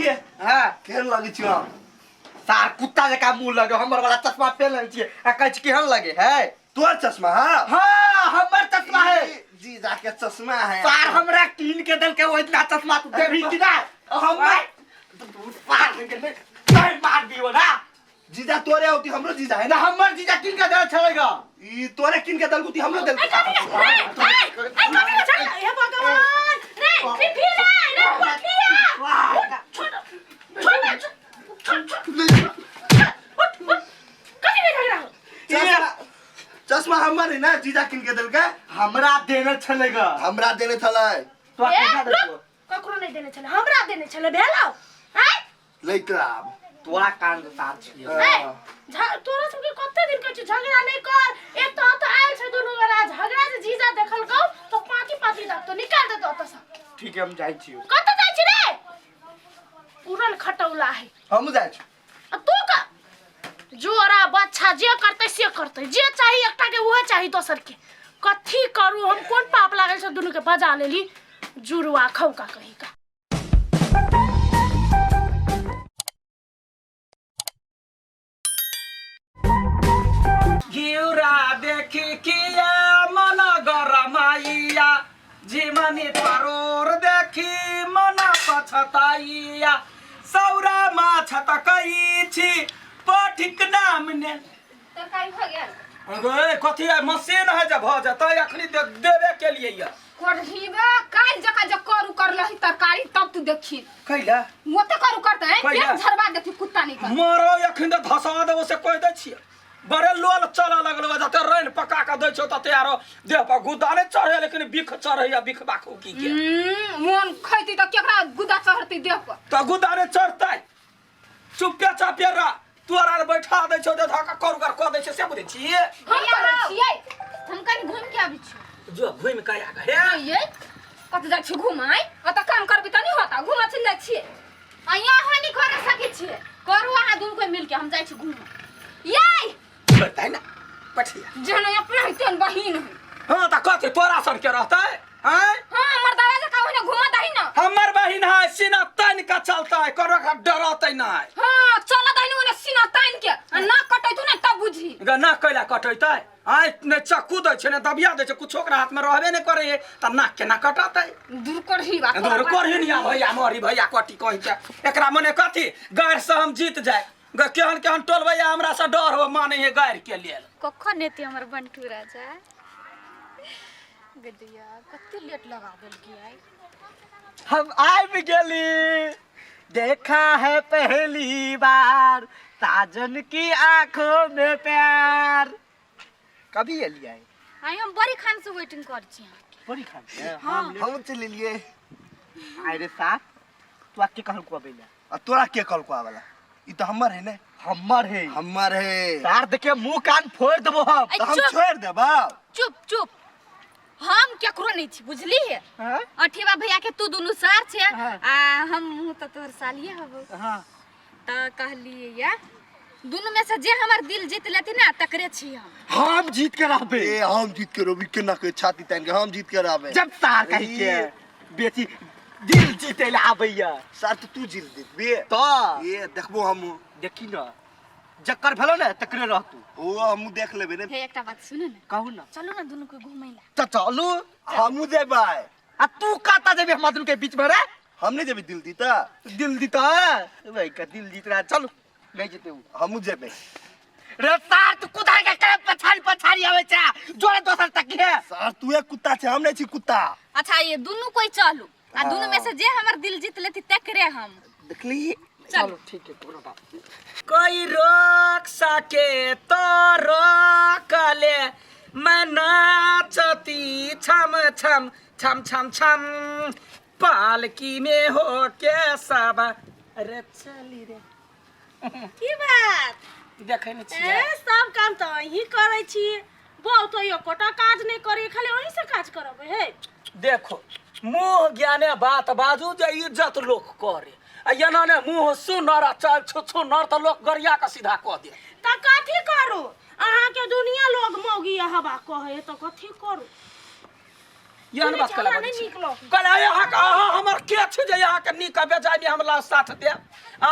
भाभी हाँ केहन लगै छी हम सार कुत्ता जकाँ मुँह लगे हमर वाला चश्मा पहन लेने छियै आ कहै छी केहन लगे है तोहर चश्मा हाँ हाँ हमर चश्मा है ई जीजा के चश्मा है सार हमरा कीन के देलकै ओ इतना चश्मा तू देबही कि ना हमर तू सार के नहीं नहीं मार दियो ना जीजा तोरे होती हमरो जीजा है ना ना हमर जीजा कीन के देल छलेगा ई तोरे किन के देलकू ती हमरो देलकू हे भगवान रे फिफी रे रे पठिया छोड़ छोड़ ना छोड़ छोड़ उठ उठ कथी में झगड़ा हो चश्मा चश्मा हमर है ना जीजा किन के देलकै हमरा देने छलेगा हमरा देने छलै तो ए, केना रुक देलको ककरो नहीं देने छले हमरा देने छले भेलो आय लैत आब तोरा कान सार छियै ए तोरा सबके कते दिन कहै छियौ झगड़ा नहि कर एक तऽ ओतऽ आयल छै दुनू गोरा झगड़ा जे जीजा देखलकौ तऽ पाँति पाँति दाँतो निकाल देतौ ओतऽ सँ ठीक है हम जाइ छियौ कतऽ जाइ छी रे उड़न खटौला है हमहूँ जाइ छी आ तू का जोड़ा बच्छा जे करतै से करतै जे चाही एकटा के उहे चाही दोसर के कथी करू हम कोन पाप लागल छै दुनू के बजा लेली जुड़वा खौका कही का घिउरा देखी किया मन गरमाइया जीवनी परोर देखी मन पछताइया सौरा माछ तकै छी पठिक नाम ने तरकारी भऽ गेल अगे कथी है मशीन है जे भऽ जेतै अखनी देबे के लिए ये करहीबा काल्हि जकाँ जे करू करलही तरकारी तब तू देखी कैला ओते करू करतै कैला? पेट झरबा देती कुत्ता निकल मरो अखन तऽ धसा देबो से कहि दै छियै बड़े लोल चलऽ लगलो जते रैन पका कऽ दै छौ तते आरो देह पर गुद्दा नहि चढ़े लेकिन बिख चढ़ैया बिख बाखू की के मोन खैती तऽ केकरा गुदा चढ़तै देह पर तऽ गुद्दा नहि चढ़तै चुपे चापे रह तोरा आर बैठा दै छौ तऽ धक्का करू कर कऽ दै छै से बुझै छियै हम करै छियै हम कनि घूम के आबै छी जो घुमि कऽ आ हे ये कत जाइ छी घुमाय ओतऽ काम करबी तऽ नहि होता घुमा चलि जाइ छियै आ यहाँ नहि कर सकै छियै करू अहाँ दुनू कोइ मिलके हम जाइ छी घूमऽ ये बताइ ना पठिया जेहन अपना है तेहन बहिन है हाँ तऽ कथी तोरा सन के रहतै आँय हाँ हमर दादा जकाँ ओहिना घुमा दही ना हमर बहिन है सीना तानि के चलतै करो के डरतै नहि हाँ चल दही ओने सीना तान के आ ना कटै तू ना तब बुझी ग ना कैला कटैतै आँय ने चक्कू दै छै ने दबिया दै छै कुछो ओकरा हाथमे रहबे नहि करै है तऽ नाक केना कटतै दूर करही बा दूर करही नहीं भैया मरी भैया कटी कही के एकरा मने कथी गारि से हम जीत जाए ग केहन केहन टोल भैया हमरा से डर हो माने है गारि के लेल कखन एतै हमर बंटू राजा गदिया कते लेट लगा देलकै आइ हम आबि गेली देखा है पहली बार साजन की आंखों में प्यार कभी एलियै आइ हम बड़ी खान से वेटिंग कर छी अहाँके बड़ी खान से हम चलि एलियै आइ रे साथ तू आके कहल को अबै आ तोरा के कहलको आबला ई तऽ हमर है ने हमर है हमर है सार देखिए मुंह कान फोड़ देबो हम ऐ तऽ हम चुप छोड़ि देबौ चुप चुप हम केकरो नहीं छी बुझली है हाँ? अठेबा भैया के तू दुनू सार छे हाँ। आ हम मुँह तऽ तोहर सालिए हबो हाँ तऽ कहलिए या दुनू में से जे हमर दिल जीत लेती ना तकरे छी हम हम जीत के रहबे ए हम जीत के रहबी केना के छाती तानि के हम जीत के रहबे जब सार कही के बेसी दिल जीते ला आबैया सार तऽ तू जीत जीतबी तो ए देखबो हम देखी ना जकर भेलो ने तकरे रहतू ओ हमहूँ देख लेबै ने हे एकटा बात सुनू ने कहू ना चलू ने दुनू के घूमै ला तो चलू हमहूँ जेबै आ तू कतऽ जेबे हमरा दुनू के बीच में रे हम नहीं जेबै दिल दीता दिल जीता भाई का दिल जीत रहा चलू नहीं जीते उ हमहूँ जेबै रे सार तू कुदाल के करे पछाड़ी पछाड़ी आवे छे जोरे दोसर तक है सर तू एक कुत्ता छै हम नहीं छी कुत्ता अच्छा ये दुनू कोई चलू आ दुनू में से जे हमर दिल जीत लेती तकरे हम देखली चलू ठीक है कोनो बात नहीं। कोई रोक सके तो रोक ले मैं नाचती छम छम छम छम छम पालकी में हो के सब अरे चली रे की बात देखै नहि छियै ए सब काम तऽ अहीं करै छी बहु तो एकोटा काज नहि करै खाली अहीं से काज करबै हे देखो मुँह ज्ञाने बात बाजू जे इज्जत लोक करे आ एना ने मुँह सुनर आ चाल छुछुनर तऽ लोक गरिया कऽ सीधा कऽ दे तऽ कथी करू अहाँके दुनिया लोग मौगी हवा कहै तऽ कथी करू एहन बात हमरा कला नहि नीक लगै। कहले अहाँ के अहाँ हमर के छी जे अहाँ के नीक आ बेजाय में हमरा साथ देब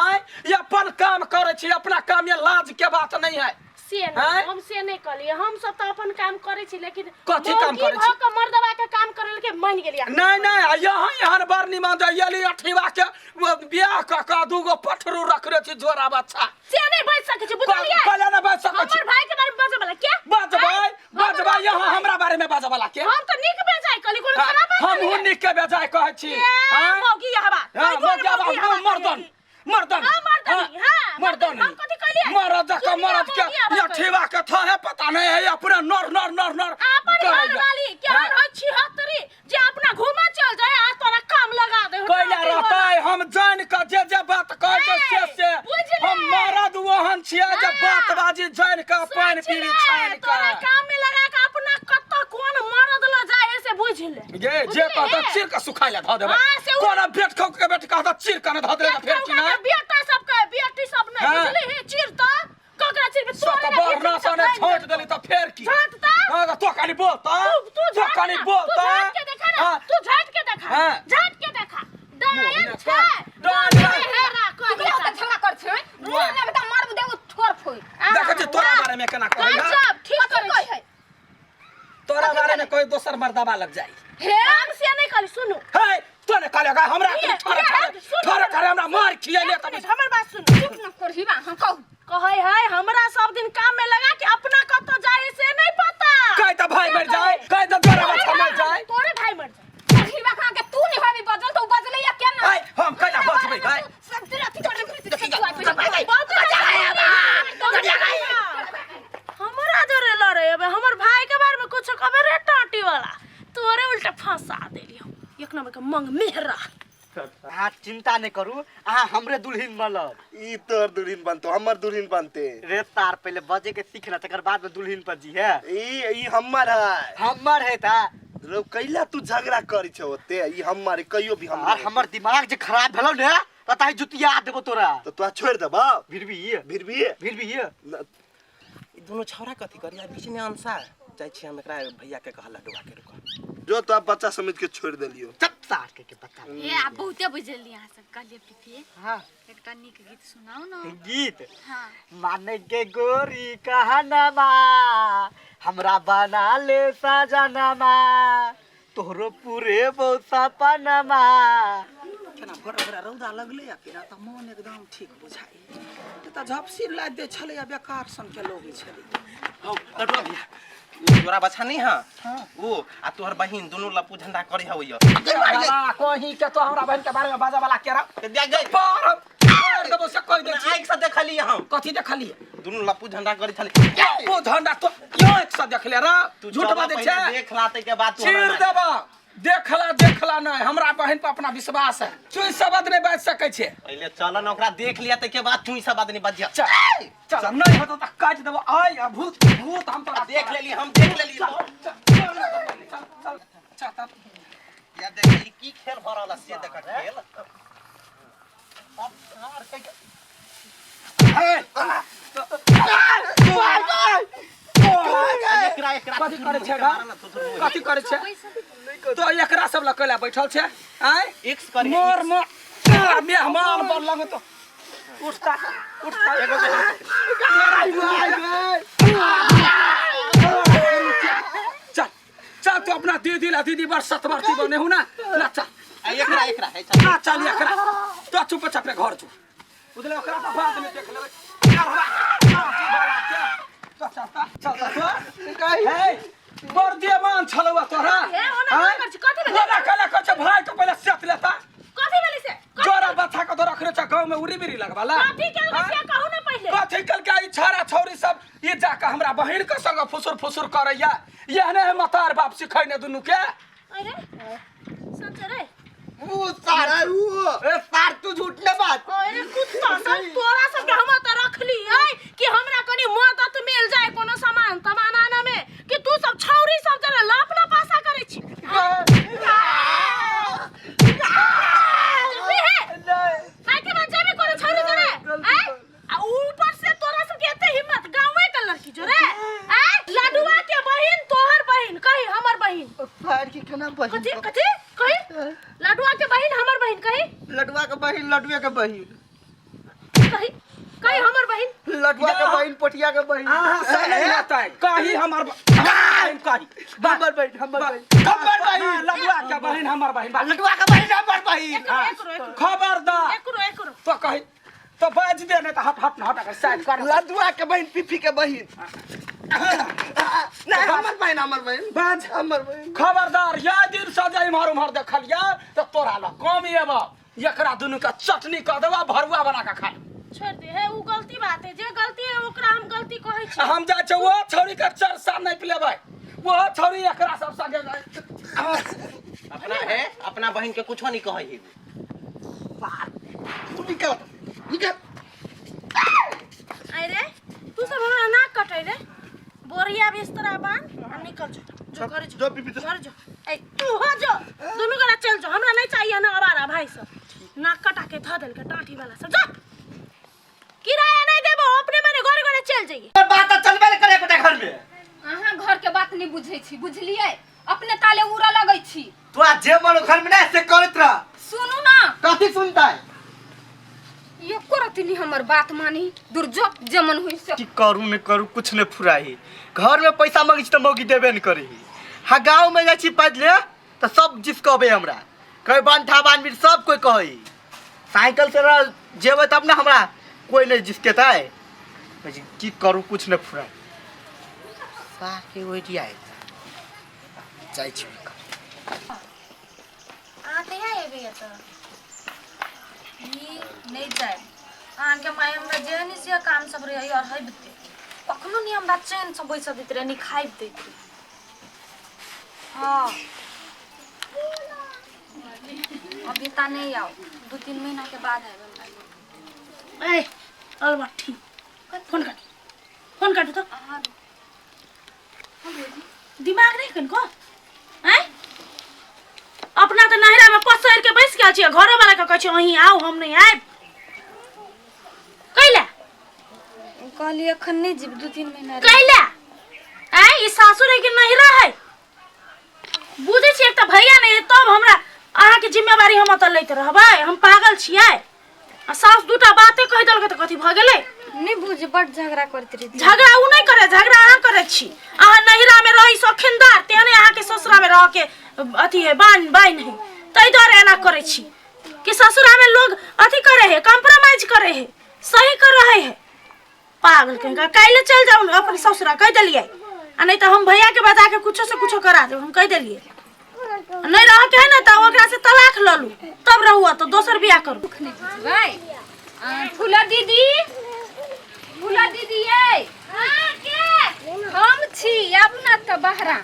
आँय ये अपन काम करै छी अपना काम में लाज के बात नहीं है से आँय? नहि हम से नहि कहलियै हम सब तऽ अपन काम करै छी लेकिन कथी काम मौगी करै छी? भऽ कऽ मर्दबा के काम करै के मानि गेलियै नहीं नहीं आ यहाँ यहाँ बड़ निमन जे एली अठीवा के वो बियाह कऽ कऽ दूगो पठरू रखने छी जोड़ा बच्चा से नहि बाजि सकै छी बुझलियै कहले ना बाजि सकै छी हमर भाई के बारे में बाजऽ वाला के बाजबै आँय? बाजबै हमर यहाँ हमरा बारे में बाजऽ वाला के हम तऽ नीक बेजाय कहली कोनो खराब बात हमहूँ कहलियै? नीक के बेजाय कहै छी ए, आँय? मौगी यह बात हाँ, ताहि दुआरे मौगी मौगी यह बात मर्दन कहलियै। मर्दन हाँ, मर्दनी, हाँ, मर्दनी हम कथी कहलियै? मर्द के दुनिया मर्द के मौगी आवाज ये ठेवा के था है पता नहीं है अपने नर नर नर नर अपन करैया। घर वाली केहन हाँ। होइ छिहत्तरी जे अपना घूमऽ चल जाए आ तोरा काम लगा दे कैला रहतै हम जान के जे जे बात कहै छै से से बुझले। हम मरद ओहन छियै जे हाँ। बातबाजी जान के पानि पीबी छानि तोरा के काम में लगा के अपना कत्ता कोन मरद ल जाए है से बुझ ले जे जे कहता चीर के सुखाय ला धऽ देबै हाँ, से उ- कोना बेट खौ के बेट कहता चीर के ने धऽ देबै फेर की ना बेटा सब के बेटी सब नहीं हाँ। बुझली हे चीर त ककरा चीर सो तऽ बड़ सने छोट देली तऽ फेर की झाँट तऽ? हाँ तऽ तो खाली बोल तऽ तू तू तो झाँट खाली ना, बोल तू तऽ झाँट के देखा ना हाँ। तू झाँट के देखा हाँ। झाँट के देखा डायन छै डायन डायन हेरा तू कहिया ओते झगड़ा कर छै मुंह में त मारबू देबू ठोर फोड़ देखै छी तोरा बारे में केना कहै है गजब ठीक कथी करै कहै छी है तोरा बारे में कोई दोसर मर्दाबा लग जाई हे हम से नहीं कहली सुनू हे तो ने कहले हमरा ये, ठोरे ये, ठोरे सुनू। ठोरे ठोरे हमरा मार खियले एक तऽ मिनट, हमर बात सुनू चुप न करही बा हम कहू कहै है हमरा सब दिन काम में लगा के अपना कतऽ जाए से नहीं पता कहि तऽ भाई मर जाए कहि तऽ तोरा बच्चा मर जाए तोरे भाई मर जाए करही बा खा के तू नहीं होबी बजल तो बजले या केना आय हम कैला बचबै भाई सब तेरा अथी कर हमरा जरे लड़े अबे हमर भाई के बारे में कुछ कहबे रे टाटी वाला तोरे उल्टा फंसा देलियो एक नंबर के मंग मेहरा अहाँ चिंता नहीं करू अहाँ हमरे दुल्हन बनब ई तोहर दुल्हन बनतो हमर दुल्हन बनते रे तार पहले बजे के सीख ला तकर बाद में दुल्हन पर जी है ई ई हमर है हमर है ता रो कैला तू झगड़ा करी छौ ओते ई हमर है, कहियो भी और हमर है। हमर दिमाग जे खराब भेलौ ने त ताही जुतिया देबो तोरा तो तोरा छोड़ देबौ फिर भी फिर भी फिर भी न- ई दुनू छौड़ा कथी करिया बीच में अनसा जाइ छी हम एकरा भैया के कहला डुबा के रुक जो तो आप बच्चा समझ के छोड़ देलियो चप सार के बता हे आब बहुते बुझलियै अहाँ सब कहलियै पीपी हाँ एकटा नीक गीत सुनाउ ने गीत हाँ मान के गोरी कहनमा हमरा बना ले सजनमा तोहरो पूरे बहुत सपनमा केना भोरा भोरा रौदा लगले आ केना तऽ मन एकदम ठीक बुझाइ तऽ झपसी लादि दै छलै आ बेकार सनके लोग छलै हौ लटुआ भैया तोरा बच्चा नहीं है वो आ तोहर बहिन दुनू लप्पू झंडा करे हौ यो कहीं के तो हमरा बहन के बारे में बाजा वाला केरा देख गई पर हम देबो से कहि दै छी आँख से देखली हम कथी देखलिए दुनू लप्पू झंडा करे छलै ओ झंडा तो यो एक से देखले रा तू झूठ चल बाजै पहिले छै देख ला तै के बाद तू चीर हमरा देबा देखला देखला नहीं हमरा बहन पर अपना विश्वास है तू शब्द नहीं बाजि सकै छै पहिले चल न ओकरा देख लिया तै के बाद तू ई सब आदमी बजिया चल चल नहीं होतो तऽ काटि देबो आइ आ भूत भूत हम तोरा देख लेली हम देख लेली चल चल चल चल चल चल या देख ई की खेल भ रहल है से देख खेल एकरा एकरा कथी करै छै गा कथी करै छै तो एकरा सब लग कैला बैठल छै आय एक्स करी मोर मोर मेहमान बनलंग तो उठता उठता चल चल तू अपना दीदी ला दीदी बार सतवर्ती बने हूँ ना ना चल एकरा एकरा है चल ना चल एकरा तो चुप चाप घर चुप बुझले ओकरा तो बाद में देख लेबै चल चल चल चल हे बड़ देवान छलौ तोरा हे, ओना नहि करै छी, कथी भेलै? ओना कला करै छै भाई के पहिले सेत लेता कथी भेलै से जोरा बच्चा के तो रखने छ गाँव में उड़ी बिरी लगवाला कथी केलकै से कहू ने पहिले कथी केलकै ई छाड़ा छौरी सब ई जाके हमरा बहिन के संग फुसुर फुसुर करैया एहने है मतार बाप सिखैने दुनू के अरे सच रे ऊ सार ऊ ए सार तू झूठ न बात अरे कुत्ता सब तोरा सबके हम तऽ रखली है कि हमरा कनी मदद मिल जाए कोनो सामान तमान आने में कि तू सब छौरी सब जरा लप लपासा करै छी देखी हे आइ के बाद जेबी कोनो छौरी जरे आइ आ ऊपर से तोरा सब के एते हिम्मत गांवे के लड़की जरे आइ लडुआ के बहिन तोहर बहिन कही हमर बहिन। फाड़ के केना बहिन? कथी कथी कही? लडुआ के बहिन हमर बहिन कही। लडुआ के बहिन, लडुए के बहिन कही कही हमर बहिन। लडुआ के बहिन, पोटिया के बहिन। अहाँ से नहीं होतै कही हमर बहिन कही। हमर बहिन, हमर बहिन, हमर बहिन। लडुआ के बहिन हमर बहिन। लडुआ के बहिन हमर बहिन। एकरो एकरो खबरदार। एकरो एकरो तो कही तो बाज दे नहीं तो हट हट हट साइड कर। लडुआ के बहिन, पीपी के बहिन। नहीं हमर बहिन, हमर बहिन। बाज। हमर बहिन। खबरदार या दिन सजा इम्हर उम्हर देखलिया तो तोरा ल कम एब एकरा दुनू के चटनी कऽ देबा भरुआ बना के खा। छोड़ दे हे, उ गलती बात है, जे गलती है ओकरा हम गलती कहै छी। हम जाइ छै वो छौरी के चरसा नहीं पिलेबै, वो छौरी एकरा सब संगे अपना है अपना बहिन के कुछो नहीं कहै है। तू निकल निकल। अरे तू सब हमरा नाक कटै रे, बोरिया बिस्तरा बांध आ निकल जो, जो घर जो, जो पीपी जो। घर जो। ए तू हो जो, दुनू गोरा चल जो, हमरा नहीं चाहिए ना आवारा भाई सब। नाक कटा के ध देलकै टाठी वाला सब। जा किराया नहीं देबो अपने मने घरे घरे चल जाइए। बात त चलबे ने करे गोटा घर में। अहाँ घर के बात नहीं बुझै छी, बुझलियै? अपने ताले उड़ा लगै छी। तू आ जे मन घर में ना से करत रह। सुनू ना। कथी सुनतै? एको रति नहीं हमर बात मानी, दुर्जो जे मन होई से। की करू न करू कुछ न फुराही। घर में पैसा मांगी छी त मौगी देबे न करही। हाँ गाँव में जाइ छी पैदले त सब जिस कहबे हमरा कहे बंठा बानवीर सब कोई कहई। साइकिल से रह जेबै तब ना हमरा कोई नहीं जिसकेतै। की करू कुछ न फुराई। सार के ओहि आयल जाइ छी। अहाँ कहिया एबै एतऽ? ई नहि जायब। अहाँके माय हमरा जेहन से काम सब रहै और हबिते कखनो नहि हमरा चैनसँ बैसऽ दैत रहै, नहि खाइब दैत रहै। हाँ अभी ता नहीं आओ, 2-3 महीना के बाद आएब हमरा। ए अलबट्ठी फोन काट, फोन काटू तो। दिमाग नहीं कनको आय अपना तो नहरा में पसैर के बैस गेल छियै, घरो वाला के कहै छियै अहीं आउ हम नहीं आयब। कैला कहली अखन नहीं जीब, 2-3 महीना। कैला आय ई सासुर है कि नहिरा है? बुझै छियै एक तऽ भैया नहीं है तब हमरा अहाँ के जिम्मेवारी हम ओतऽ लैत रहबै, हम पागल छियै। आ सास दूटा बाते कहि देलकै तऽ कथी भऽ गेलै? नहीं बुझ, बड़ झगड़ा करैत रही। झगड़ा उ नहीं करे, झगड़ा अहाँ करै छी। अहाँ नहिरा में रही सखिनदार, तेहने अहाँ के ससुरा में रह के अथी है बान बाइन है, ताहि दुआरे एना करै छी कि ससुरा में लोग अथी करे है, कॉम्प्रोमाइज करे है, सही कर रहे है। पागल कहीं का काल्हि चल जाउ अपन ससुरा कहि देलियै, आ नहीं तऽ हम भैया के बजा के कुछो से कुछो करा देब, हम कहि देलियै। नहीं रह के है ना तऽ ओकरा से तलाक लऽ लू तब रहू तो दोसर बियाह करू। बुझबै? फूला दीदी, फूला दीदी ये के हम छी, आबू ना तऽ बहरा।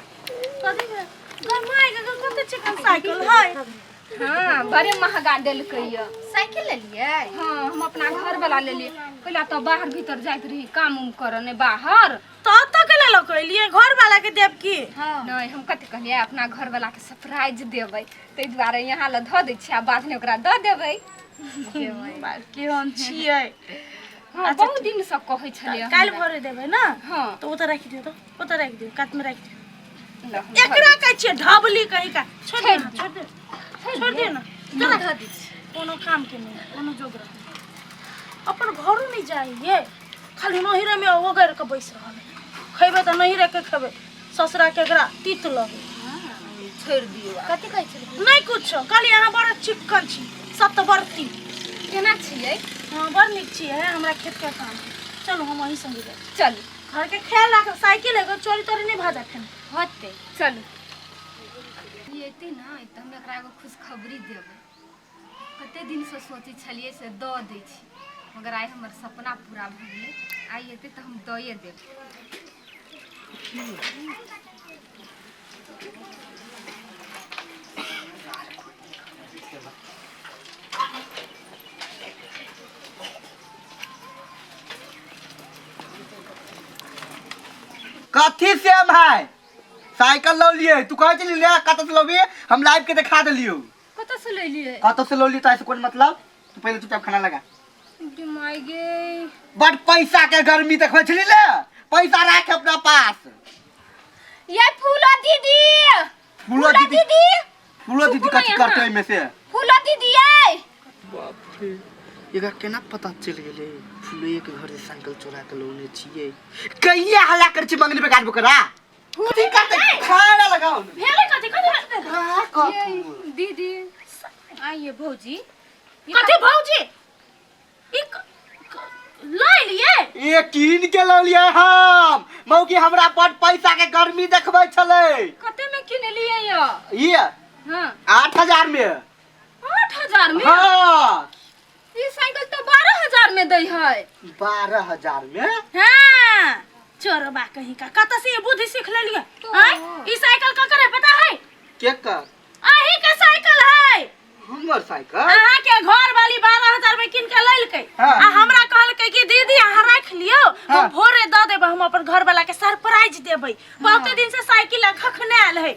कथी कते चिकन साइकिल है? हाँ बड़े महंगा देलकै ये। साइकिल लेलियै? हाँ हम अपना घर वाला लेलियै। पहिले तऽ बाहर भीतर जाइत रही काम उम करऽ नहि बाहर। तो ओतऽ के लऽ कऽ एलियै, घर वाला के देब की? नहीं हम कथी कहलियै अपना घर वाला के सरप्राइज देबै, ताहि दुआरे यहाँ लऽ धऽ दै छियै आ बादमे ओकरा दऽ देबै। केहन छियै? हाँ बहुत दिन से कहै छलियै। काल्हि भोरे देबै ना? हाँ। तऽ ओतऽ राखि दियौ, तऽ ओतऽ राखि दियौ, कातमे राखि दियौ। एकरा कहै छियै ढबली कहीं का। छोड़ दे, छोड़ दे, छोड़ दे ना। कोनो काम के नहीं, कोनो जोग रह अपन घरो नहीं जाइए, खाली नहिरे में ओगैर के बैस रहल है। खैबे तऽ नहिरे के खैबे, ससुरा के एकरा तीत लगे। छोड़ दियौ। कथी कहै छलियै? नहीं कुछो, कहली अहाँ बड़ चिक्कन छी, सब तऽ बड़ तीत। केना छियै? हाँ बड़ नीक छियै, हमरा खेत के काम। चलू हम अहीं संगे जाइ छी। चलू। घर के ख्याल राखब, साइकिल एगो चोरी तोरी नहीं भऽ जाय फेन। होतै चलू। ई एतै ना तऽ हम एकरा एगो खुशखबरी देबै। कते दिनसँ सोचै छलियै से दऽ दै छी, मगर आइ हमर सपना पूरा भऽ गेलै। आइ एतै तऽ हम दऽए देब। कथी सेम है? साइकिल लऽ लिए, तू कहै छली ले कतऽ से लबी, हम लाइव के देखा देलियौ। कतऽ से लेलियै? कतऽ से लौली तऽ कोन मतलब? तू पहिले चुपचाप खाना लगा। माय गे बड पैसा के गर्मी देखबै छली ले, पैसा राख अपना पास। ये फूलो दीदी, फूलो दीदी, फूलो दीदी चुप ना कथी यहाँ। करते एहिमे से? फूलो दीदी ये। बाप रे, एकरा केना पता चलि गेलै फूलोए के घर से साइकिल चोरा के लौने छियै? कहिया हल्ला करै छी मंगनी पे काटबो करा कथी करतै? खाना लगाओ ने। भेलै कथी? कथी? का कथू? ये दीदी आइए भौजी। कथी भौजी? ई लऽ एलियै? ये कीन के लौलियै हम। मौगी हमरा बड़ पैसा के गर्मी देखबै छलै। कते में किनलियै ये? ये हाँ। 8000 में। 8000 में? हाँ। ई साइकिल तो 12,000 में दै है। 12,000 में? हाँ, चोरबा कहीं का, कतऽ से ई बुद्धि सीख लेलियै? तो- आँय, ई साइकिल ककर है पता है? के कर? अही के साइकिल है। हमर साइकिल? अहाँ के घर वाली 12,000 में कीन के लेलकै। हाँ। आ हमरा कहलकै कि दीदी अहाँ राखि लियौ, हाँ। हम भोरे दऽ देबै, हम अपन घर वाला के सरप्राइज देबै। बहुते दिन से साइकिल खखने आयल है।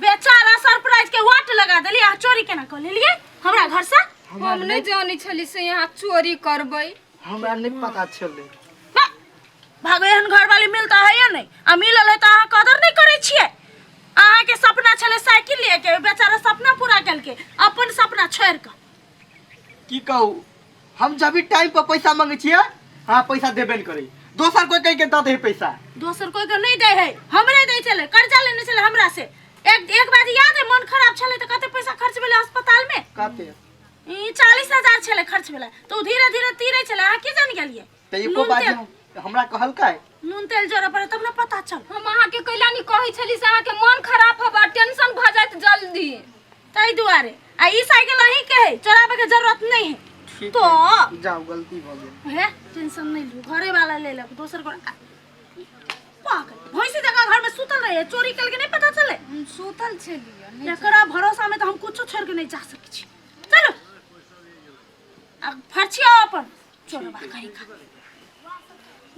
बेचारा सरप्राइज के वाट लगा देली। अहाँ चोरी केना कऽ लेलियै हमरा घर से? हम नहीं जानै छली से यहाँ चोरी करबै। हमरा नहीं पता छलै। ना, भागो, एहन घर वाली मिलता है या नहीं? आ मिलल है तऽ अहाँ कदर नहीं करै छियै। अहाँके सपना छलै साइकिल लिए के, बेचारा सपना पूरा केलकै अपन सपना छोड़ि कऽ। की कहू, हम जब भी टाइम पर पैसा मांगे छियै, हाँ पैसा देबे नहीं करी। दोसर कोई कह के दऽ दे पैसा। दोसर कोई के नहीं दै है, हमरे दै छलै। कर्जा लेने छलै हमरा से। एक एक बार याद है, मन खराब छलै तऽ कते पैसा खर्च भेलै अस्पताल में? कते? ई 40,000 छलै खर्च भेलै, तऽ ओ धीरे धीरे तीरै छलै। अहाँ की जान गेलियै? तऽ एको नून बार तेल- हमरा कहलकै? नून तेल जोड़ऽ पड़े तब ने पता चल। हम अहाँके कैला नहीं कहै छली से अहाँके मन खराब होबा, टेंशन भऽ जायत जल्दी, ताहि दुआरे। आ ई साइकिल अहीं के है, चोराबे के जरूरत नहीं है। ठीक तो है, जाओ, गलती भऽ गेल। हे, टेंशन नहीं लू, घरे वाला ले लेब दोसर को। पागल भैंसी जगह घर में सुतल रहे, चोरी कल के नहीं पता चले। हम सुतल छलियै नहि। एकरा भरोसा में तो हम कुछो छोड़ के नहीं जा सकै छी। चलो आ फरछिया अपन, चोरबा कहीं का।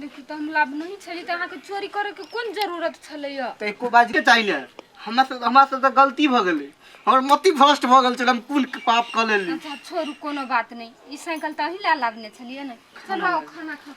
देखू तऽ हम लाभ नहीं छली तऽ अहाँके चोरी करे के कोन जरूरत छलैया? तऽ एको बाज के चाही ने। हमरा से तऽ गलती भऽ गेलै, हमर मति भ्रष्ट भऽ गेल छल, हम कोन पाप कऽ लेली। अच्छा छोड़ू, कोनो बात नहीं। ई साइकिल तऽ अही ला लाबने छलियै ने। चलो आउ, खाना खा।